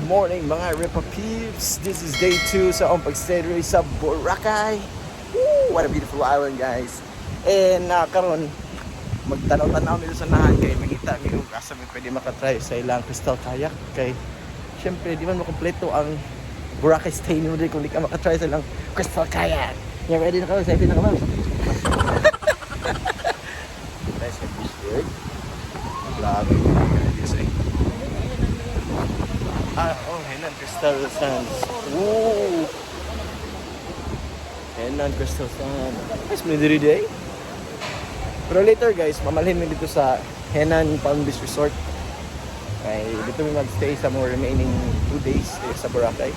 Morning, mga Ripa Peeps! This is day 2 sa akong pag-stay diri sa Boracay. Woo! What a beautiful island, guys. And karon magtanaw-tanaw nito sa nahan kay mangita mi og asa mi pwede makatry sa ilang crystal kayak, kay syempre di man makompleto ang Boracay stay nimo diri kung di ka makatry sa ilang crystal kayak. Yeah, ready na ka? Excited na ka ba? Nice na fish there. Grabe. Dito eh. Ah, oh, Henann Crystal Sands. Ooh. Henann Crystal Sands. Nice mo diri day. Pero later, guys, mamalhin mi dito sa Henann Palm Beach Resort. Kay dito mi magstay sa more remaining 2 days eh, sa Boracay.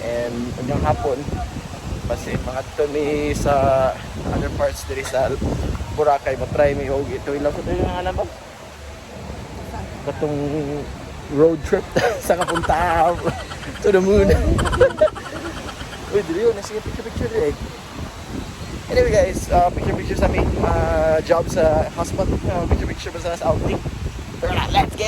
And hanggang hapon, kasi mga mi sa other parts diri sa Boracay, matry mi og ito ilang sa nga ngalan ba? Katong road trip sa kapunta to the moon. Uy, dili yun. Sige, picture picture dili. Anyway guys, picture picture sa mi. Job sa hotspot. Picture picture pa sa outing. Tara, let's go!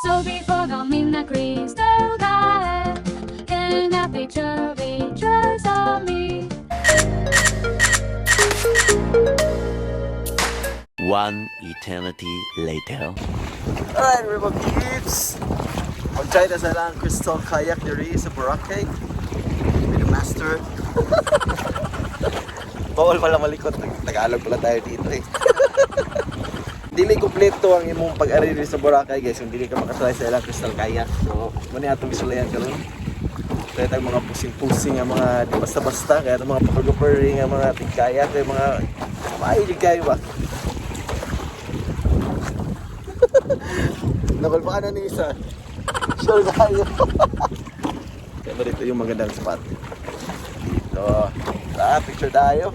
So before the midnight crystal kayak, can I picture pictures of me? One eternity later. Alright, River Peeps! Mag-try na sa lang crystal kayak diri sa Boracay. With the master. Bawal pala malikot. Tagalog pala tayo dito eh. Dili kompleto ang imong pag-ari diri sa Boracay, guys, kung dili ka makatry sa ilang crystal kayak. So, mao ni atong isulayan karon. Kaya tayong mga pusing-pusing nga mga di basta-basta, kaya itong mga photographer nga mga tigkaya, kaya mga mahilig kayo ba? Nakal pa ka na ni isa. Sure tayo. Kaya dito yung magandang spot. Dito. Ah, picture tayo.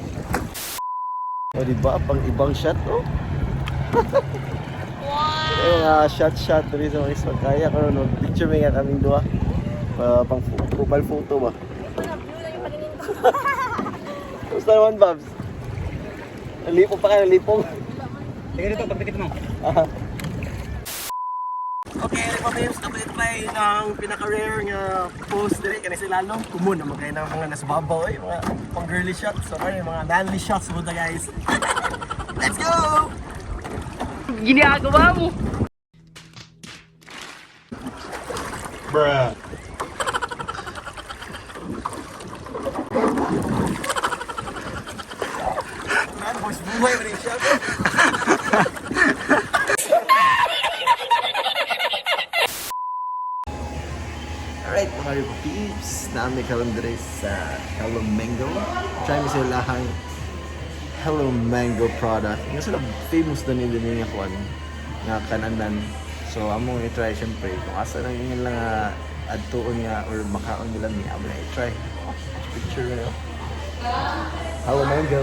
O, di ba? Pang ibang shot, oh. Wow! Yung mga shot-shot dito sa mga isang kaya. Karon, no, picture may nga kaming duha. Pang profile photo ba? Kumusta naman, Babs? Nalipong pa kayo, nalipong. Teka dito, pagdikit mo. Okay, Ripa Babes, ato i-try ng pinaka-rare nga pose diri kani sa ilalom. Kumon naman kayo ng mga nasa babaw eh, mga pang girly shots. So, mga manly shots mo guys. Let's go! Ginagawa mo! Bruh. Man, boys, buhay pa rin siya. Alright, mga Ripa Peeps, naa mi karon diri sa Hello Mango. Try mo sila lahang Hello Mango product. Nga sila famous na nila nga kuan nga kananan. So among i-try syempre kung asa lang yun lang nga adtuon nga or makaon nila mi amo na i-try. Oh, picture na. Hello Mango.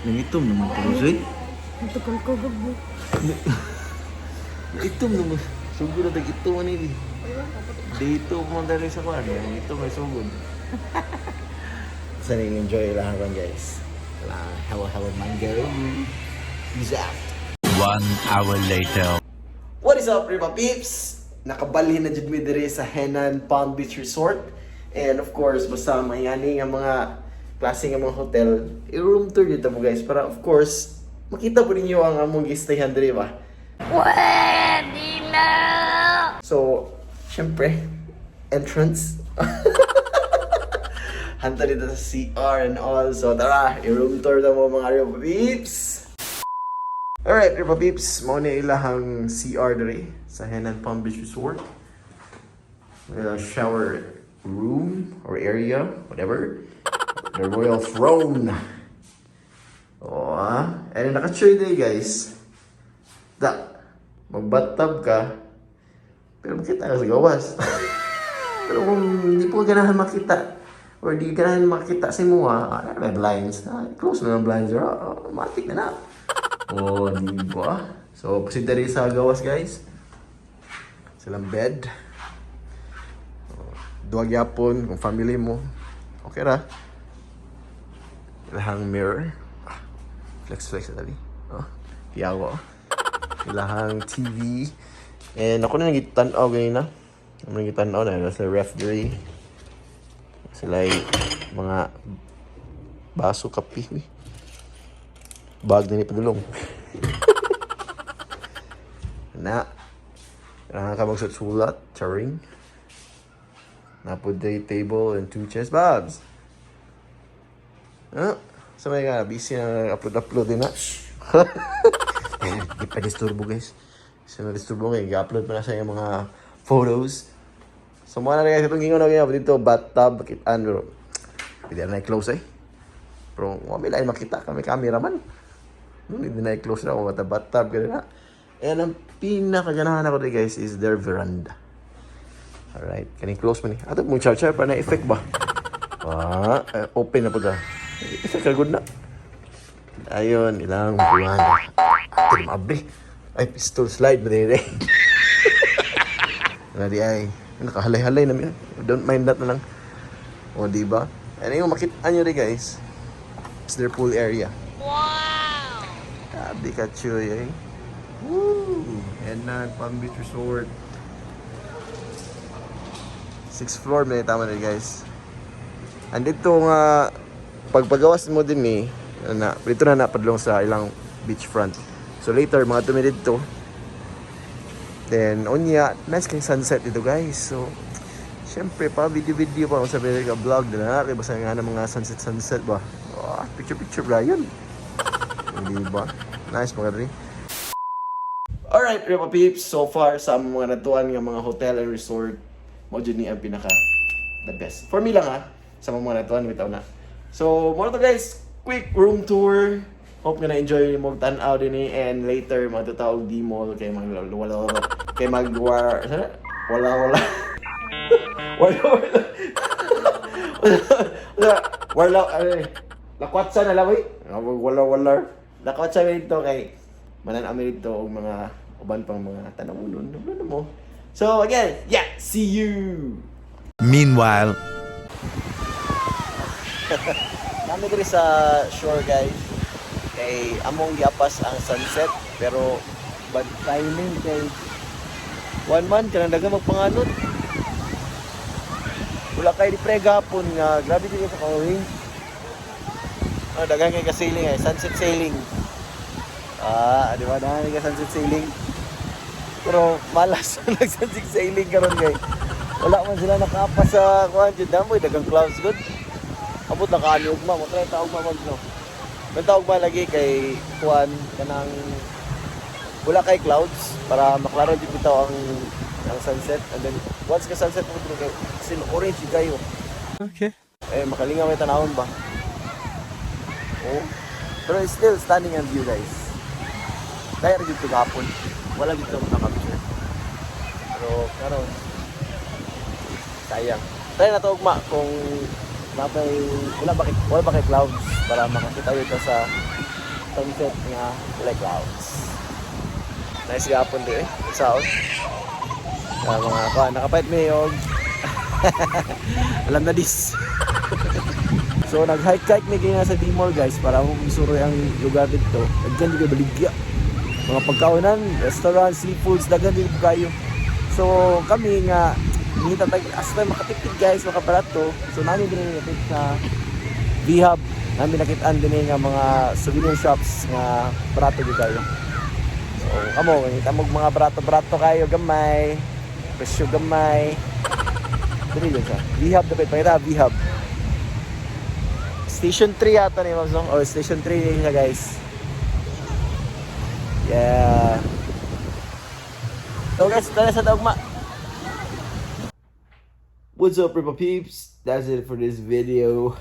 Nangitom naman ko, Roy. Tukol ko gabo. Itom naman. Sugod na tag-itom ano yun. Dito pumunta rin sa kuwan. Yung ito may sugod. Sana enjoy lang karon, guys. Hello, hello, mango. Peace out. One hour later. What is up, Ripa Peeps? Nakabalhin na jud mi diri sa Henann Palm Beach Resort. And of course, basta mayani nga mga klase nga mga hotel, i-room tour dito mo, guys, para of course, makita po ninyo ang among gistayhan diri ba. Pwede na! So, syempre, entrance. Hanta dito sa CR and all. So, tara, i-room tour na mo, mga Ripa Peeps! Alright, Ripa Peeps, mao ni ilahang CR diri sa Henann Palm Beach Resort. Shower room or area, whatever. The Royal Throne. Oh, ah. And naka-tray day, guys. Da, mag-bathtub ka, pero makita ka sa gawas. Pero kung hindi po ganahan makita or di ganahan makita sa imo, ah, may blinds. Ah, close na ng blinds. Ah, matik na na. Oh, di ba? So, proceed na rin sa gawas, guys. Silang bed. Oh, duha gyapon kung family mo. Okay ra. Ilahang mirror. Ah, flex flex na tali. Oh, tiyago. Ilahang TV. And ako na nagitanaw ganina. Ako nagitanaw na sa ref diri. Sila ay mga baso kape. Uy. Bag na ni padulong. Na. Kailangan ka magsulat. Charing. Napud day table and two chairs. Babs! Ah, sa may ka, busy na upload-upload din na. Eh, di pa disturbo, guys. So na disturbo ngayon, i-upload pa na sa yung mga photos. So muna na guys, itong gingon na ganyan, dito, bathtub, bakitaan, pero hindi na i-close eh. Pero wala may lain makita kami cameraman. Hindi na i-close na ako, bathtub, gano'n na. And ang pinakaganahan ako dito, guys, is their veranda. Alright, kaning close man ni. Ato mong charger para na effect ba? Ah, eh, open na po ka. Effect ka good na. Ayun, ilang buwan. Ate, maabri. Ay, pistol slide ba din eh. Na di ay, nakahalay-halay na mi. Don't mind that na lang. O, di ba? And yung makita nyo rin, guys, it's their pool area. Wow! Grabe ka, chuy, eh. Woo! And na, Palm Beach Resort. Sixth floor, may tama na, guys. Andito nga, pagpagawas mo din eh, na, dito na napadlong sa ilang beachfront. So later, mga tumi dito. Then, unya, nice kay sunset dito, guys. So, syempre pa, video-video pa. Kung sabi ka vlog na, kaya basta nga ng mga sunset-sunset ba. Oh, picture-picture ba yun? Hindi ba? Nice mga rin. Alright, Repa Peeps, so far sa among mga natuan nga mga hotel and resort, mo jud ni ang pinaka the best. For me lang ha, sa mga natuan bitaw na. So, mo na to, guys, quick room tour. Hope nga na-enjoy mo tan-aw din eh and later matutawag di mall kay mag wala wala kay magwar sana wala wala wala wala wala wala ay lakwatsa na lang oy. Wala wala lakwatsa dito kay manan ami dito og mga uban pang mga tanawunon ano mo. So again, yeah, see you. Meanwhile, Nami diri sa shore, guys. Kay among giapas ang sunset pero bad timing kay one month kanang daghang magpanganod. Wala kay di pre gapon nga grabe jud sa ka-orange. Oh, daghan kay ka sailing eh, sunset sailing. Ah, di ba daghan kay ka sunset sailing? Pero malas na nag-sunset sailing karon kay wala man sila nakaapas sa kuan jud damoy daghang clouds good. Abot na kaani ugma mo try ta ugma mag no. Banta ugma lagi kay kuan kanang wala kay clouds para maklaro jud bitaw ang sunset and then once ka sunset mo dito kay sin orange jud kayo. Okay. Eh makalingaw may tanawon ba? Oh. Pero it's still stunning ang view, guys. Dahil dito gapon. Wala dito makapicture. Pero karon sayang. Try na to ugma kung napay wala ba kay clouds para makakita dito sa sunset nga wala clouds. Nice gapon di eh. Saon. Sa mga kuan nakapait mi og alam na dis. So nag-hike-hike mi kaya sa D-Mall, guys, para mo misuroy ang lugar dito. Daghan jud kay baligya. Mga pagkaunan, restaurant, seafoods, daghan jud kayo. So kami nga ngita tag asa tayo makatipid, guys, makabarato. So nami din nakit sa V-Hub. Nami nakitaan din nga mga souvenir shops nga barato jud kayo. So kamo ngita mo mga barato-barato kayo gamay, presyo gamay. Dili jud sa V-Hub dapat pangita V-Hub. Station 3 yata ni Ma'am Song. Oh, Station 3 ni siya, guys. Yeah. So guys, tara sa Dogma. What's up, Ripple Peeps? That's it for this video.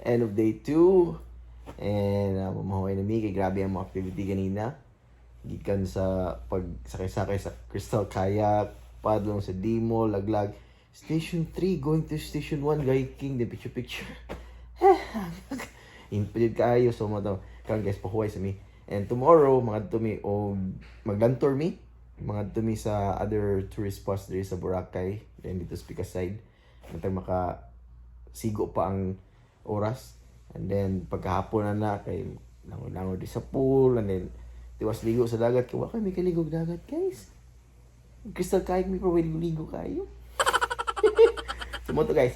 End of day 2. And mahuhay na mi kay grabe ang mga activity ganina. Gikan sa pagsakay-sakay sa Crystal Kayak, padlong sa Dimo, laglag. Station 3, going to Station 1, hiking, then picture-picture. Input kayo so mo to karon, guys, pahuway sa mi and tomorrow mga mi o maglantor mi mga mi sa other tourist spots diri sa Boracay, then dito sa Pika side natag maka sigo pa ang oras. And then pagkahapon na na kay langoy-langoy di sa pool and then tiwas ligo sa dagat kay wa kay may kaligog dagat, guys. Crystal kayo mi pero ligo kayo. So mao to, guys.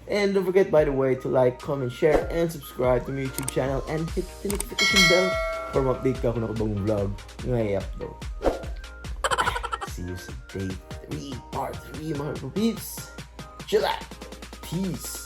And don't forget, by the way, to like, comment, share, and subscribe to my YouTube channel and hit the notification bell for ma-update ka kung naa koy bagong vlog nga i-upload. See you sa day 3, part 3, mga peeps. Chill out. Peace.